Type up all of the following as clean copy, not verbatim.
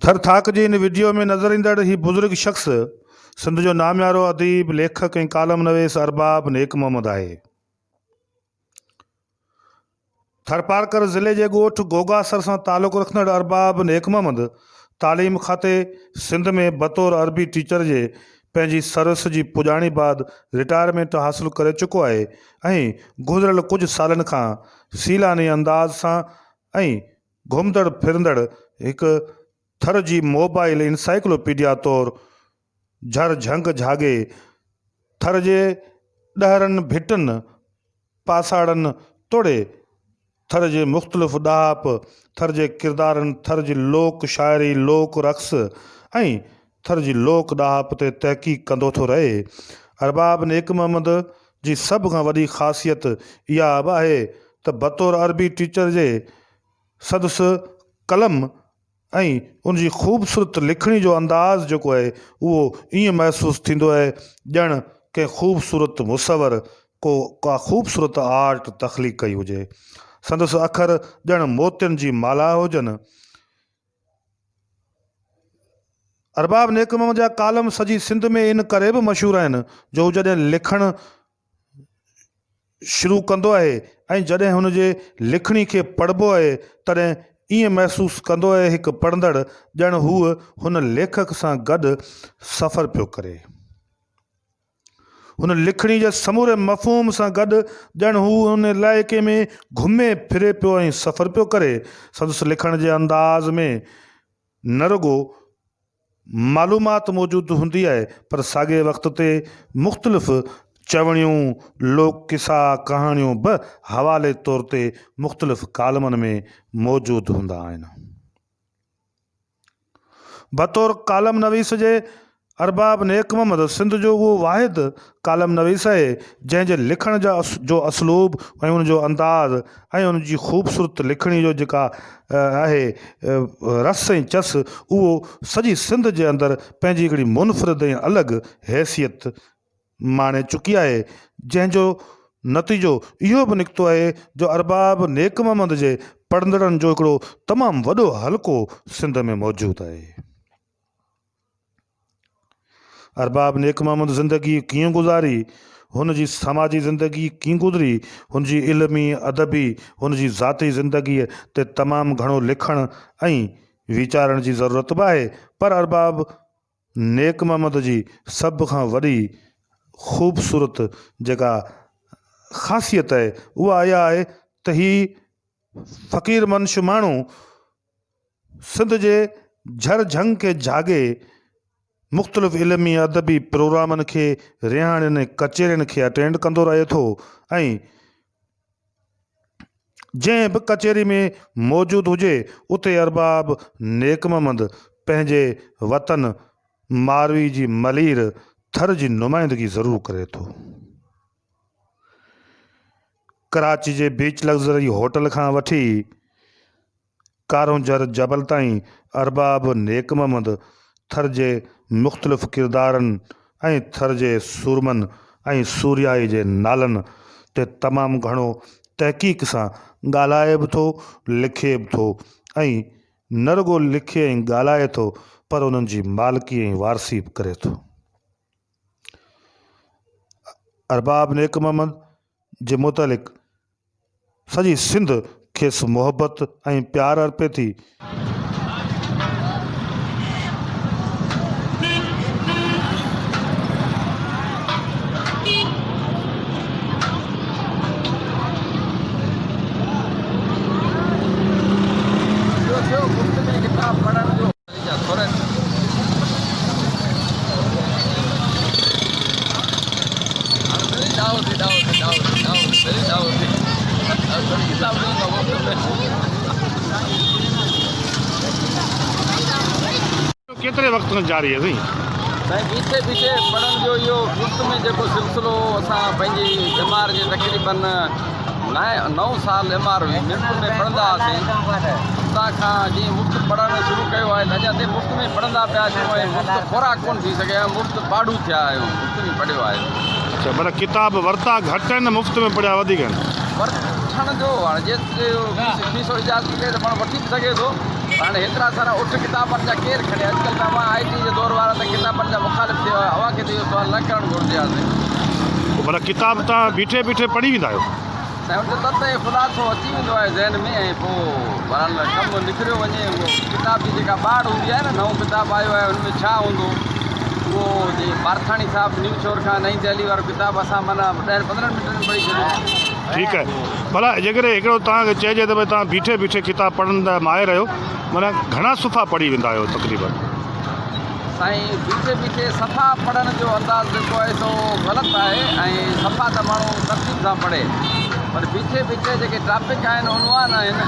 ٿر ٿاڪ جي هن وڊيو ۾ نظر ايندڙ هي بزرگ شخص سنڌ جو ناميارو اديب، ليکڪ ۽ ڪالم نويس ارباب نيڪ محمد آهي. ٿرپارڪر ضلعي جي ڳوٺ گوگاسر سان تعلق رکندڙ ارباب نيڪ محمد تعليم کاتي سنڌ ۾ بطور عربي ٽيچر جي پنهنجي سروس جي پڄاڻي بعد رٽائرمينٽ حاصل ڪري چڪو آهي ۽ گذريل ڪجهه سالن کان سيلاني انداز سان ۽ گهمندڙ ڦرندڙ هڪ ٿر جي موبائل انسائيڪلوپيڊيا طور جھر جھنگ جھاڳي ٿر جي ڏهرن ڀٽن، پاساڙن توڙي ٿر جي مختلف ڏاهپ، ٿر جي ڪردارن، ٿر جي لوڪ شاعري، لوڪ رقص ۽ ٿر جي لوڪ ڏاهپ تي تحقيق ڪندو ٿو رهي. ارباب نيڪ محمد جي سڀ کان وڏي خاصيت اها به آهي ته بطور عربي ٽيچر جي سندس قلم ۽ ان جي خوبصورت لکڻي جو انداز جيڪو آهي اهو ائين محسوس ٿيندو آهي ڄڻ ڪنهن خوبصورت مصور ڪو ڪا خوبصورت آرٽ تخليق ڪئي هجي. سندس اکر ڄڻ موتين جي مالها هجن. ارباب نيڪ محمد جا ڪالم سڄي سنڌ ۾ ان ڪري به مشهور آهن جو هو جڏهن لکڻ شروع ڪندو آهي ۽ جڏهن هن جي لکڻي کي پڙهبو آهي تڏهن ائين محسوس ڪندو آهي هڪ پڙهندڙ ڄڻ هو هن ليکڪ سان گڏ سفر پيو ڪري. هن لکڻي جي سموري مفهوم سان گڏ ڄڻ هو ان علائقي ۾ گهمي ڦري پيو ۽ سفر پيو ڪري. سندس لکڻ جي انداز ۾ نه رڳو معلومات موجود هوندي آهي پر ساڳئي وقت تي مختلف چوڻيون، لوڪ قصا، ڪهاڻيون به حوالي طور تي مختلف ڪالمن ۾ موجود هوندا آهن. بطور ڪالم نويس جي ارباب نيڪ محمد سنڌ جو اهو واحد ڪالم نويس آهي، جنهن جي لکڻ جا جو اسلوب ۽ ان جو انداز ۽ ان جي خوبصورت لکڻي جو جيڪا آهي رس ۽ چس اهو سڄي سنڌ جي اندر پنهنجي هڪڙي منفرد ۽ الڳ حيثيت ماڻي چڪي آهي، جنهن جو نتيجو اهو به نڪتو آهي جو ارباب نيڪ محمد جي پڙهندڙن جو هڪڙو تمام وڏو حلقو سنڌ ۾ موجود آهي. ارباب نيڪ محمد زندگي ڪيئن گذاري، هن جي سماجي زندگي ڪيئن گذري، هن جي علمي، ادبي، هن جي ذاتي زندگيء تي تمام گهڻو لکڻ ۽ ويچارڻ جي ضرورت به آهي، پر ارباب نيڪ محمد جي سڀ کان وڏي خوبصورت جيڪا خاصيت آهي، اها اها آهي ته هي فقير منش ماڻهو سنڌ جي جھر جھنگ کي جھاڳي مختلف علمي ادبي پروگرامن کي رهاڻين ۽ ڪچهرين کي اٽينڊ ڪندو رهي ٿو ۽ جنهن به ڪچهري ۾ موجود هجي اتي ارباب نيڪ محمد پنهنجي وطن ماروي جي ملير ٿر جي نمائندگي ضرور ڪري ٿو. ڪراچي جي بيچ لگزري هوٽل کان وٺي ڪارونجهر جبل تائين ارباب نيڪ محمد ٿر جي مختلف ڪردارن ۽ ٿر جي سورمن ۽ سورهيائي جي نالن تي تمام گهڻو تحقيق سان ڳالهائي به ٿو لکي به ٿو ۽ نه رڳو لکي ۽ ڳالهائي ٿو پر انهن جي مالڪي ۽ وارثي به ڪري ٿو. ارباب نيڪ محمد جي متعلق سڄي سنڌ کيس محبت ۽ پيار ارپي ٿي. اهو ٿيو مفت ۾ ڪتاب پڙهڻ جو. ڪيتري وقت کان جاري آهي سائين؟ سائين بيٺي بيٺي پڙهڻ جو اهو مفت ۾ جيڪو سلسلو اسان پنهنجي ڄمار جي تقريبن نو سال ڄمار هئي ميرپور ۾ پڙهندا هئاسين اتان کان جيئن مفت پڙهڻ شروع ڪيو آهي ته اڃا تائين مفت ۾ پڙهندا پيا اچون ۽ مفت خوراڪ ڪونه ٿي سگهي آهي مفت پاڙهو ٿيا آهيون مفت ۾ پڙهيو آهي. اڇا معنيٰ ڪتاب ورتا گهٽ آهن مفت ۾ پڙهيا وڌيڪ آهن. وٺڻ جو هاڻي جيترو کيسو اجازت ڏئي ته ماڻهو وٺي به سگهي ٿو. هاڻي هيترا سارا اٺ ڪتابن جا ڪير کڻي؟ اڄڪلهه ته اوهان آء ٽي جي دور وارا ته ڪتابن جا مخالف ٿي ويا آهيو. اوهان کي ته اهو سوال نه ڪرڻ گهرجي ها سائين. ڀلا ڪتاب توهان بيٺي بيٺي پڙهي ويندا آهيو؟ سائين ان جو تت ۽ خلاصو اچي ويندو آهي ذهن ۾ ۽ پوء بهرحال ڪم نڪريو وڃي. اهو ڪتاب جي جيڪا ٻاڙ هوندي آهي نه نئون ڪتاب آيو آهي ان ۾ ڇا هوندو اهو جي پارٿاڻي صاحب نيو شور کان نئين دهلي وارو ڪتاب اسان معنيٰ ڏهن پندرهن منٽن ۾ پڙهي ڇڏيو. ٺيڪ آهي ڀلا جيڪڏهن هڪڙو توهان کي چئجي ته ڀئي توهان بيٺي بيٺي ڪتاب پڙهڻ جا ماهر آهيو معنيٰ گهڻا صفحا پڙهي ويندا آهيو تقريبن؟ سائين بيٺي بيٺي صفحا پڙهڻ جو انداز جيڪو آهي سو غلط آهي ۽ صفحا ته ماڻهو ترتيب سان پڙهي پر بيٺي بيٺي جيڪي ٽاپڪ آهن عنوان آهن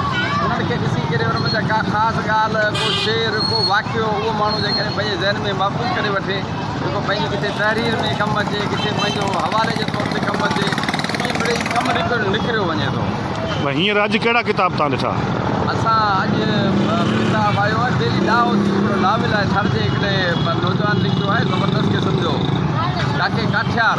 انهن کي ڏسي ڪري ان منجهان ڪا خاص ڳالهه ڪو شعر ڪو واقعو اهو ماڻهو جيڪڏهن پنهنجي ذهن ۾ محفوظ ڪري وٺي جيڪو پنهنجي ڪٿي تحرير ۾ ڪم اچي ڪٿي پنهنجو حوالي جي طور تي ڪم اچي ائين مڙئي ڪم نڪريو وڃي ٿو. ڀئي هينئر اڄ ڪهڙا ڪتاب توهان ڏٺا؟ اسان اڄ ڪتاب آيو آهي ٻيلي ڏاهو ٿي هڪڙو ناول آهي ٿر جي هڪڙي نوجوان لکيو آهي زبردست قسم جو ڪاڪي ڪاٺيار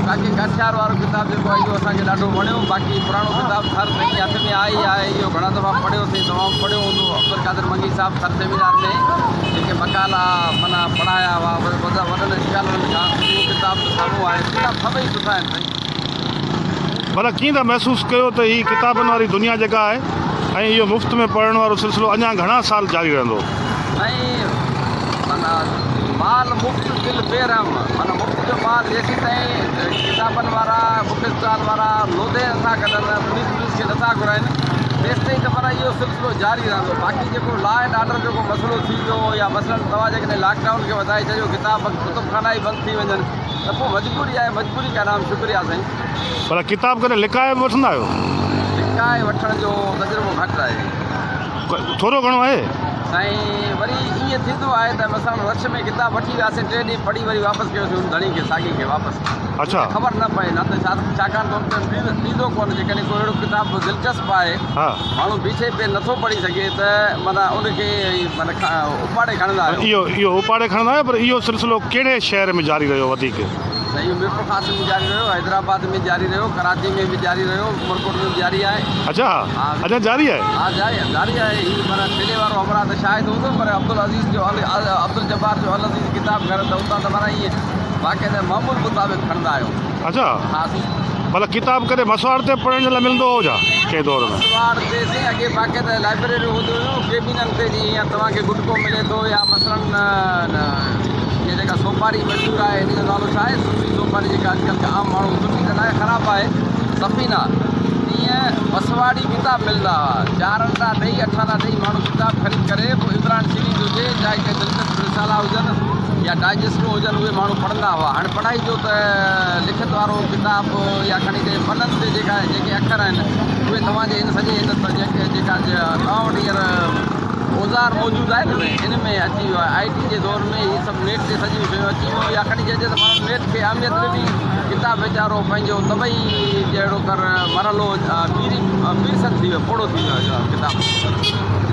ڪاڪي ڪاٺيار وارو ڪتاب جيڪو آهي اهو اسان کي ڏاڍو وڻيو باقي پراڻو ڪتاب ٿر سائين جي هٿ ۾ آئي آهي اهو گهڻا دفعا پڙهيوسين توهان به پڙهيو هوندو عبدالقادر منگي صاحب ٿر سيمينار ۾ جيڪي مقالا معنيٰ پڙهايا هئا وڏن اسڪالرن کان اهو ڪتاب به سامهون آهي ڪتاب سڀئي سٺا آهن سائين. ڀلا ڪيئن ٿا محسوس ڪيو ته هي ڪتابن واري دنيا جيڪا آهي ۽ اهو مفت ۾ پڙهڻ وارو سلسلو اڃا گهڻا سال جاري رهندو؟ سائين معنيٰ مال مفت دل بي رحم معنيٰ مفت جو مال جيسيتائين ڪتابن وارا بڪ اسٽال وارا لوڌي نٿا ڪڍن پوليس پوليس کي نٿا گهرائن تيستائين ته معنيٰ اهو سلسلو جاري رهندو باقي جيڪو لا اينڊ آرڊر جو ڪو مسئلو ٿي ويو يا مثلاً توهان جيڪڏهن لاڪ ڊائون کي وڌائي ڇڏيو ڪتاب ڪتب خانا ئي بند ٿي وڃن ته پوء مجبوري آهي مجبوري ڪا نام شڪريا سائين. پر ڪتاب ڪڏهن لڪائي به وٺندا آهيو؟ لڪائي وٺڻ جو تجربو گهٽ آهي. ٿورو گهڻو آهي. سائين وري ائين ٿيندو آهي ته مثلا رش ۾ ڪتاب وٺي وياسين ٽي ڏينهن پڙهي وري واپس ڪيوسين ان ڌڻي کي ساڳي کي واپس. اڇا. خبر نه پئي نه ته ڇا ڇاڪاڻ ته ان تي ڏيندو ڪونه جيڪڏهن ڪو اهڙو ڪتاب دلچسپ آهي ها. ماڻهو بيٺي پئي نٿو پڙهي سگهي ته معنيٰ ان کي معنيٰ اپاڙي کڻندا آهيو. اهو اهو اپاڙي کڻندا آهيو پر اهو سلسلو ڪهڙي شهر ۾ جاري رهيو وڌيڪ؟ سائين اهو ميرپورخاص ۾ جاري رهيو، حيدرآباد ۾ جاري رهيو، ڪراچي ۾ به جاري رهيو، عمرڪوٽ ۾ به جاري آهي. اڇا ها اڃا جاري آهي؟ ها جاري جاري آهي هي معنيٰ ٺيلهي وارو همراهه ته شاهد هوندو پر عبدالعزيز جو عبدالجبار جو العزيز ڪتاب گهر ته اتان ته معنيٰ ائين باقاعده معمول مطابق کڻندا آهيون. اڇا ها سائين. ڀلا ڪتاب ڪڏهن مسواڙ تي پڙهڻ جي لاء ملندو هو ڇا ڪنهن دور ۾؟ مسواڙ تي سائين اڳي باقاعده لائبريريون هونديون هيون ڪيبينن تي جيئن هينئر توهان کي گٽڪو ملي ٿو يا مثلاً هيء جيڪا سوپاري مشهور آهي ان جو نالو ڇا آهي سٺي سوپاري جيڪا اڄڪلهه عام ماڻهو سٺي ته ناهي خراب آهي سفينا تيئن مسواڙي ڪتاب ملندا هئا چار آنا ڏئي اٺ آنا ڏئي ماڻهو ڪتاب خريد ڪري پوء عمران شريف هجي چاهي ڪي دلچسپ رسالا هجن يا ڊائجسٽون هجن اهي ماڻهو پڙهندا هئا هاڻي پڙهائي جو ته لکت وارو ڪتاب يا کڻي چئي پنن تي جيڪا جيڪي اکر آهن اهي توهان جي هن سڄي هن جيڪا توهان وٽ هينئر اوزار موجود آهن نه ان ۾ اچي ويو آهي آء ٽي جي دور ۾ هي سڀ نيٽ تي سڄيون شيون اچي ويون يا کڻي چئجي ته ماڻهن نيٽ کي اهميت ڏني ڪتاب ويچارو پنهنجو طبعي جهڙو ڪر مرحلو پيري پيرسن ٿي ويو پوڙهو ٿي ويو آهي ڪتاب.